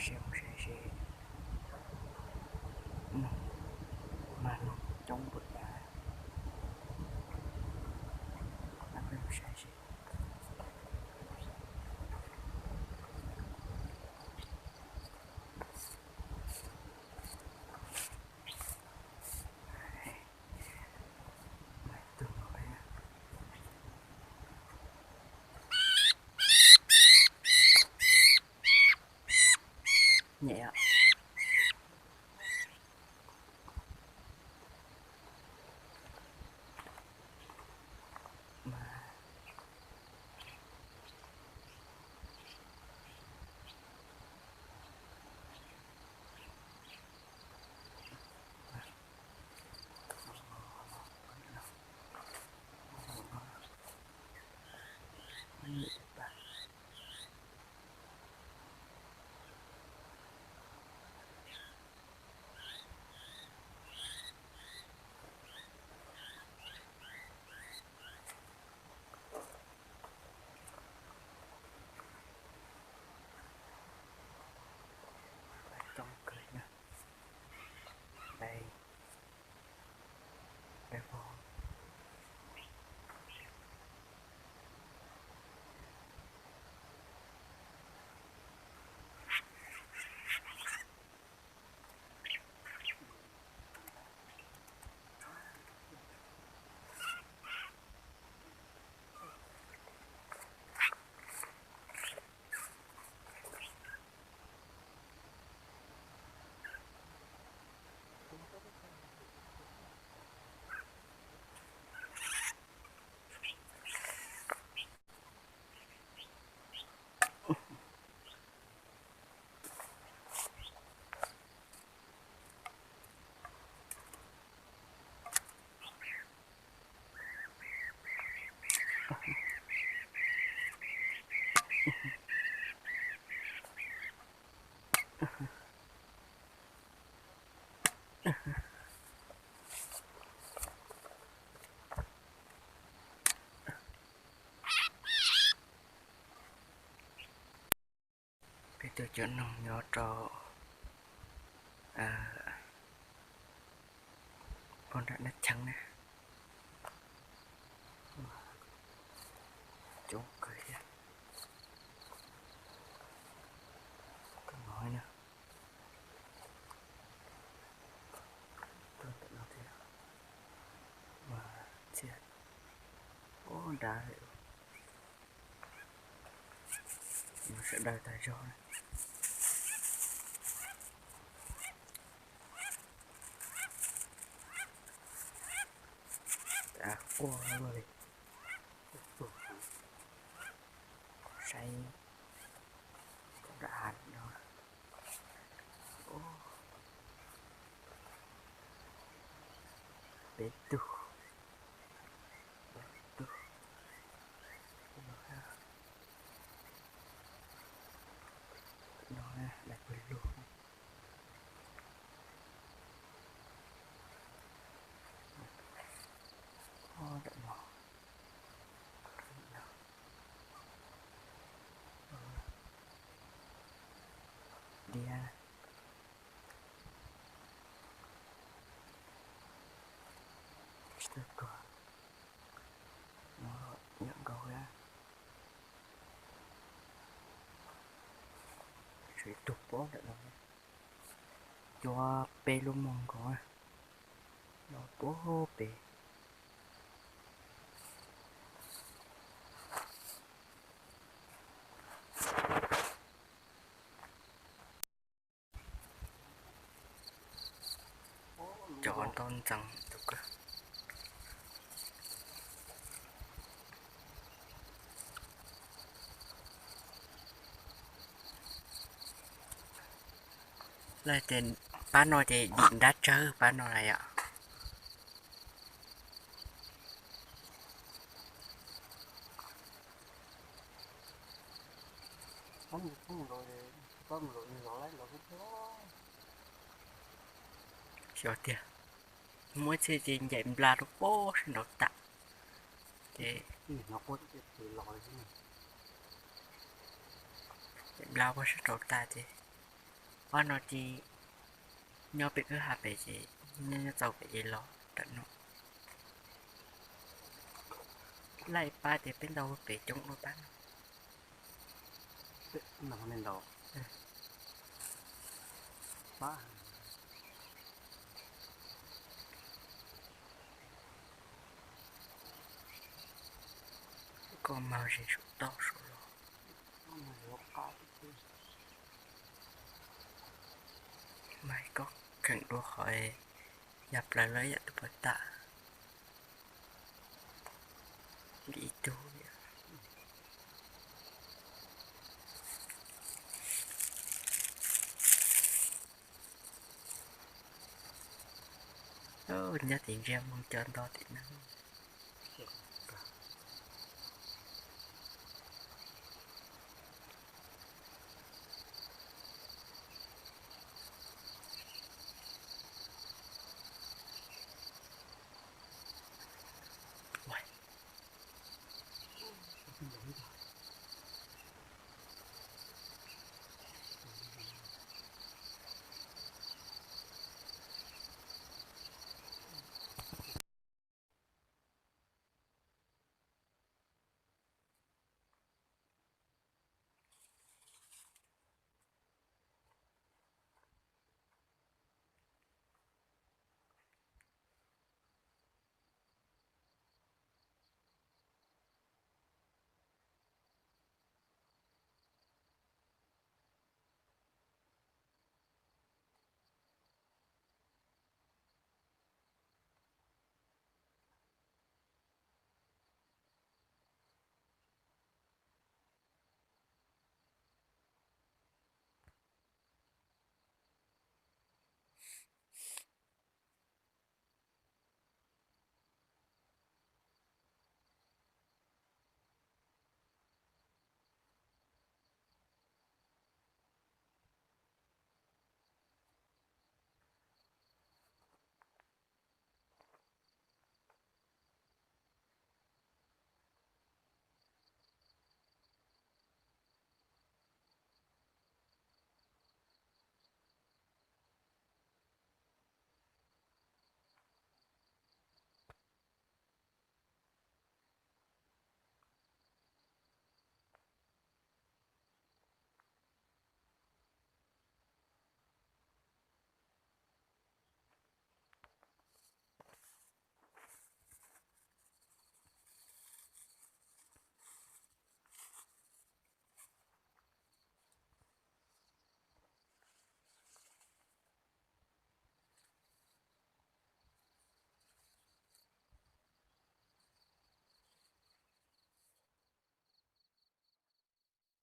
Saib, saib seb, noog, mas noog coob npaum cas. Peb mus saib seb. Nyem os. Coob kawg na. Dai, dai vog. Peb tus cov noog nyob rau pog nram dab cheeb na. Coob kawg thiab. Tuaj no na. Tuaj ntawm no thiab. Mas txiaj. Ub, nrad. Sawv daws tag zog na. Quaj luaj li. Saib, nram hav no. Peb tug, peb tug. No daim pawg lug. Ntawm no, diab, tsis tau tuag, no yam nkaus thiab. Tshuav ib tug pob ntawm no, cuab peb lub moog nkaus, no puag pem. Cov ntau ntxeev tus kawg. Lawv tias pab no ces dim nrab tsawg pab no na yom. Xyov tiag, muaj ib txhia ces ncaim nplas rau pob sab nraud tas, ces ncaim nplas pob sab nraud tas ces Pab no ces nyob pem kwj ha pem ces nyob nyob txaus pem ces los ram no. Laij pab tias peb ntau pem coob dua pab no. Koj mag ze saum toj saum los. Mas koj kheem dua qhov ya plaws los yam tus puas tam li ib tug. Nyob tim ntsia moog cov nto tim no.